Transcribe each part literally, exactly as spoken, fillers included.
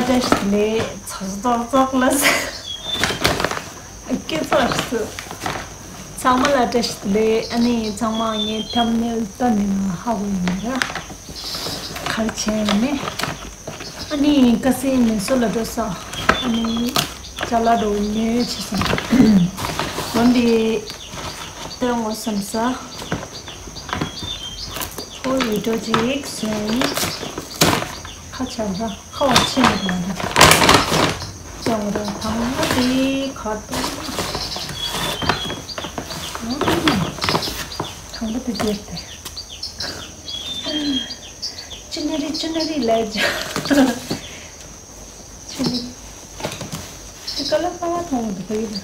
བཀྲ་ཤིས་བདེ་ལེགས། ཚོགས་ཚོགས་ལ་སྐད་ཚོགས་སུ། ཚང་མ་ལ་བཀྲ་ཤིས་བདེ་ལེགས། ཨ་ནི་ཚང་མ་ངའི་ཐམ་ནེལ་ལྟ་ནས་ང་ཧ་གོ་ཡིན་ར། ག་རེ་བྱས་ཡིན་ནི། ཨ་ནི་ཁ་སང་མེ་སོ་ལ་འགྲོ་ས། ཨ་ནི་ཅ་ལག་འགྲོ་ཉོས་བྱས་སོང་། འོན་ཏེ་སྟོན་དགོས་བསམ་ས། ཁོ་ཡི་འགྲོ་ཅིག་སོང་། ཁ་ཆག་ར། ཁ་བ་ཆེ་མི་འདུག་ལ། ཅང་ར་དང་པོ་དེ་ཁ་ཏོ། དང་པོ་དེ་རྒྱབ་སྟེ། ཅི་ནི་རི་ཅི་ནི་རི་ལས་ཅི་ནི། ཅི་ཀ་ལ་ཁ་བ་མཐོང་འདུག་གི་ཡིན།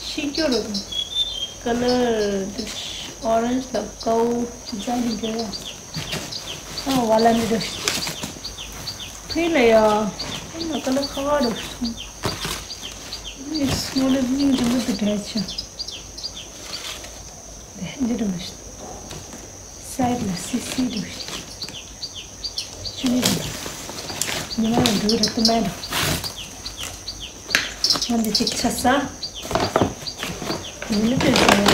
ཤི་སྐྱོ་རུ་དང་། ཀ་ལར་དེ་ཨོ་རེན་ཇི་དང་ཀའོ་ཅི་ཙམ་གྱི་འགྱུར་བ། ཨ་བ་ལ་མི་འདུག་ཕི་ལ་ཡ། ཕི་ལ་ཀ་ལར་ཁ་བ་རུ་སོང་། མི་སྔོ་ལ་མི་འདི་མི་འདུག་དྲན་ཆ། འདི་འདི་རུ་མི་ཤི། སའིཌ་ལ་སི་སི་འདུག་ཅི་ནི་འདུག་ཉི་མ་ཡང་འདུག་རེད་དུ་མེད་འདུག་ང་འདི་གཅིག་ཆ་ས། ཡིན་ནི་དེ་ཚོ་ཡང་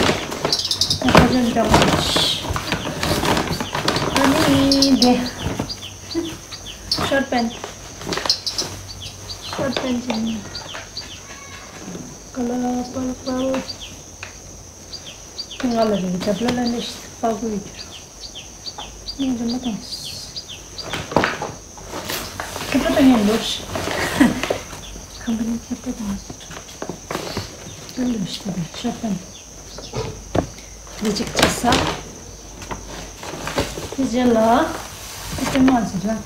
ཁ་ཆེན་འདྲ་མ་ཨ་ནི་འདི་ཤོར་པན། ཤོར་པན་ཅན་ཀ་ལ་པར་པལ། ང་ལ་རེ་ཌབ་ལ་ལ་ནི་ཤི་པ་གུ་ཡི་གྱུར། ངས་རི་མོ་དང་། ཁྱེད་པོ་དང་ངས་ལོ་ཤི། ཁམ་པ་ནི་ཁྱེད་པོ་དང་ངས་ལོ་ཤི་དང་ཤོད་དང་། འདི་གཅིག་བྱས་ས། དེ་རྗེས་ལ། དེ་པད་མ་ཅིག་ར།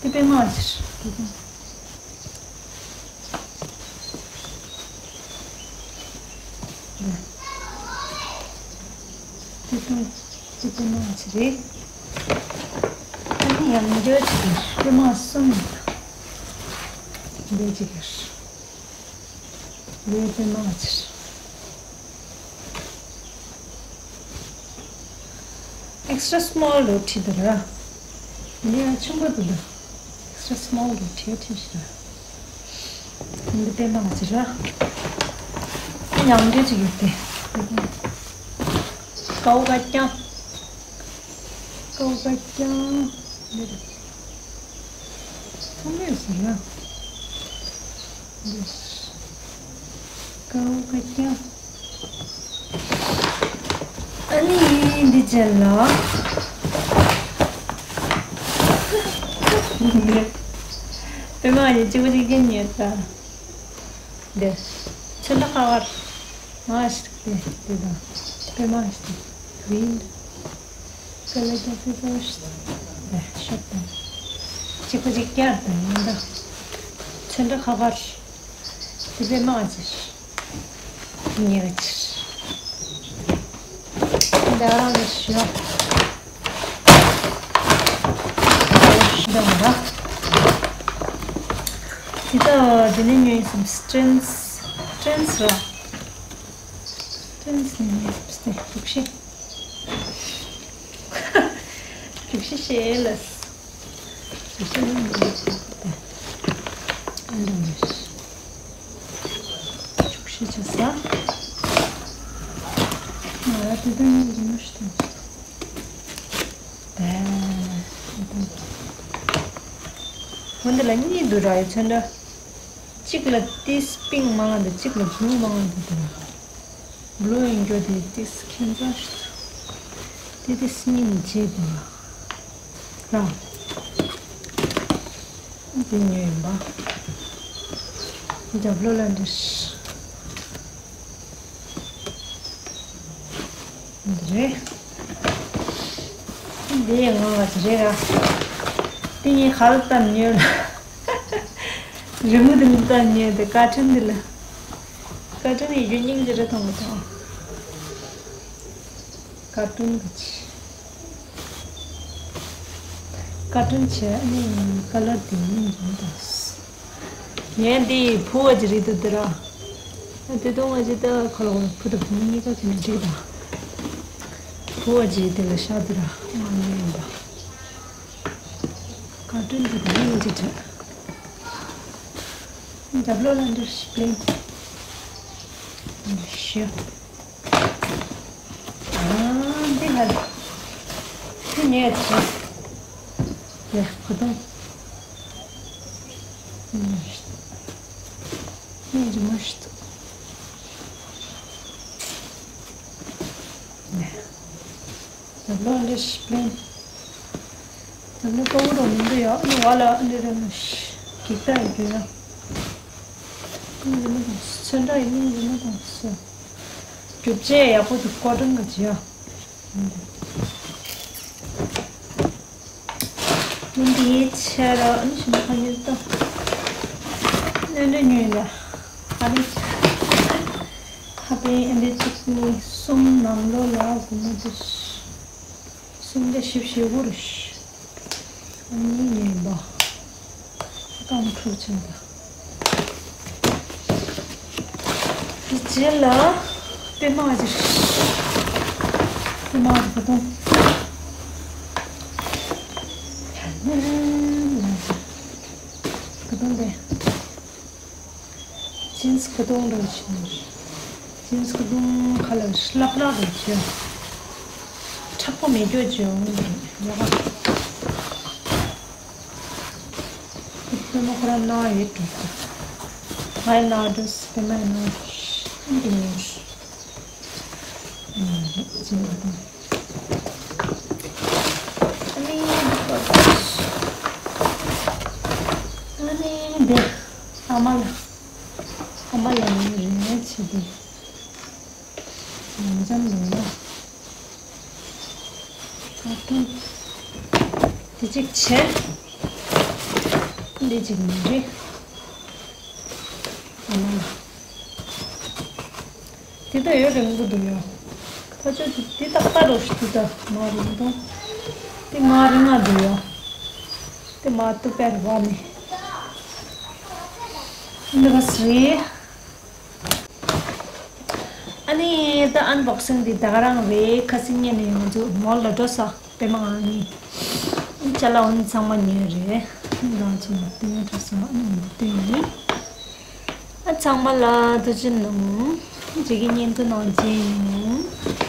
དེ་པད་མ་ཅིག་ར། དེ་དང་དེ་དེ་མང་ཆེ་རེད། ཨ་ནི་ཡང་འགྱོད་ཅིག་རེད། དེ་མང་གསུམ་རེད། འདི་ཅིག་རེད། འདི་དེ་མང་ཆེ་རེད། Extra small རུ་ཁྲིད་དུ་ར། འདི་ཡང་ཆུང་པོ་དུ་ལ། Extra small རུ་ཁྲིད་ཁྲིད་ཤི་ར། འདི་དཔེ་མང་ཆེ་ར། ཡང་འདི་ཅིག་ཡོད་དེ། ཀའོ་ཀ་ཀྱང་། ཀའོ་ཀ་ཀྱང་། འདི་རེད། ཚང་མས་ཟེར་ན། འདི། ཀའོ་ཀ་ཀྱང་། ཨ་ནི་འདི་རྗེས་ལ། འདི། པད་མ་ཡི་གཅིག་པ་གཅིག་རྐྱེན་ཉེར་ལྔ། འདི། ཚོན་ཁྲ་ཁ་བར། མ་ཞིག་དེ་དེ་དང་། པད་མ་ཞིག་དེ། གི་རིན། ཀ་ལ་ཀྱང་དེ་དང་ཞིག་དེ་ཤོད་དང་། གཅིག་པ་གཅིག་རྐྱང་དང་ཡིན་ད། ཚོན་ཁྲ་ཁ་བར། དེ་པད་མ་ཅིག་ཉེ་ག་ཕྱིར། འདི་རང་ལ་ཞུ། འདི་མ་ར། འདི་ད་འདི་ནས་ཉོས་སམ། སི་ཊན་སི། སི་ཊན་སི་ར། སི་ཊན་སི་ནས་ཉོས་སམ་སྟེ་དྲུག་ཤེས། དྲུག་ཤེས་ཤེས་ལ། དྲུག་ཤེས་ནས་ཉོས་སམ་སྟེ། ཨ་འདི་ནས། ཤུགས་ཤིག་བྱས་ས། ང་ལ་དེ་དོན་ཡིན་གྱི་མ་ཤི་དང་། དེ། འོན་ཏེ་ལ་གཉིས་འདུག་ར་ཡོད་ཚོད་འདྲ། གཅིག་ལ་ཏིས་པིང་མང་འདུག་གཅིག་ལ་བླུ་མང་འདུག་དེ་ལ། བླུ་ཡིན་རྒྱུ་དེ་ཏིས་ཁྱད་མཚར་ཞིག་འདུག་དེ་ཏིས་གཉིས་ནི་བརྗེས་འདུག་ར། དེ་ཉོས་ཡིན་པ། རྒྱབ་ལོགས་ལ་འདྲི། འདི་རེད། འདི་ཡང་ང་ཅི་རེད་ར། དེ་ངས་ཧ་ལ་བཏབ་ཉོས་ལ། རི་མོ་འདི་ནི་བཏབ་ཉོས་དེ་ཀར་ཊུན་འདི་ལ། ཀར་ཊུན་ཡིན་རྒྱུ་སྙིང་རྗེ་རེད་མཐོང་གི་མཐོང་། ཀར་ཊུན་གི་ཆེ། ཀར་ཊུན་བྱས་ཨ་ནི་ཀ་ལར་དེ་ཡིན་རུང་དང་། ངས་འདི་ཕུ་བ་ཅིག་རེད་འདུག་འདི་ར། ཨ་དེ་དུང་ང་ཅི་ད་ཁོ་ལ་ཁོ་ཕུ་དང་བུ་མོ་གཉིས་ཀ་བྱས་ན་འགྲིག་དང་། ཕུ་བ་ཅིག་དེ་ལ་ཤ་འདི་ར་ང་ཉོས་ཡིན་པ། ཀར་ཊུན་གི་དེ་ཡིན་ཅི་དྲན། རྒྱབ་ལོགས་ལ་འདིར་ཤི་པླེན། ཤི། ཨ་འདི་ཧ་ལ། འདི་ངས་བྱས། ཡ་གོ་དོང་། ངས་རི་མོ་ཤི་ཏོ། ནས། ད་ལོ་འདི་ཤི་པླེན། ད་ནི་ཀོང་རོ་མི་འདུག་ཡ། ཨ་ནི་བ་ལ་ཨ་ནི་རེ་མོ་ཤི། གེག་ད་ཡི་གེ་ཡ། ཨ་ནི་རེ་མོ་དང་སུ། ཚོན་ཁྲ་ཡི་ཨ་ནི་རེ་མོ་དང་སུ། གྲུབ་ཆས་ཡག་པོ་འདུག་ཀོ་ཊོན་གི་བྱས་ཡ། འདི་ཆ་ར་ཨ་ནི་ཞིམ་པོ་ཁ་ཉེར་ཏོ། ནན་རེ་ཉོས་ལ། ཨ་ནི། ཧ་པེ་ཨ་འདི་གཅིག་གཉིས་གསུམ། ནང་ལོགས་ལ་སྒོར་མོ་དེ། གསུམ་དེ་བཞི་བཞི་དགུ་རེ། ཨ་ནི་ཉེར་པ། སྐམ་འཁྲུག་ཆེན་པོ། དེ་རྗེས་ལ་པད་མ་ཅིག་པད་མ་ཅིག་ག་དུང་། ག་དུང་དེ། ཇིན་སི་ག་དུང་འདྲ་བོ་ཞིག་ནི། ཇིན་སི་ག་དུང་ཁ་ལ་ཤི་ལབ་ལབ་རེད་ཅེ། མཁྲེགས་པོ་མེད་རྒྱུ་ཅེ་འོང་གི་རེད་ཡོད་ག། པད་མ་ཁོ་རང་ན་ཡོད་འགྲོ། ང་ཡི་ན་འགྲོ། པད་མ་ཡི་ན་འགྲོ། འདི་ནས། ཨ་ནི་འདི་ཨ་མ་ལ། ཨ་མ་ལ་ནི་རིན་མེད་ཆེ་དེ། ཡང་འཇམ་ལོ་ལ། ད་དུང་། འདི་གཅིག་བྱས། འདི་གཅིག་མ་རེད། ཨ་མ་ལ། དེ་ད་ཡོད་རིང་པོ་འདུག་ཡ། ད་ཆ་དེ་ཏག་ཏག་རོ་ཞིག་འདུག་ད་མ་རིང་དང་། དེ་མ་རིང་ང་འདུག་ཡ། དེ་མ་ཏུ་པེར་བ་ནི། འདི་ག་སི་རེད། ཨ་ནི་ད་ཨན་བོག་སིང་འདི་ད་ག་རང་རེད། ཁ་སང་ཉིན་ནས་ང་ཚོ་མོལ་ལ་འགྲོ་ས། པད་མ་ཨ་ནི། ཅ་ལག་འོ་ནི་ཚང་མ་ཉོས་རེད། རང་ཚོ་ལ་སྟོན་ཡ་འགྲོ་ས་ཨ་ནི་འདི་སྟོན་ཡིན། ཨ་ཚང་མ་ལ་ཐུགས་རྗེ་གནང་། འཇིགས་ཀྱི་བརྙན་ཐུང་ནང་མཇལ་ཡོང་།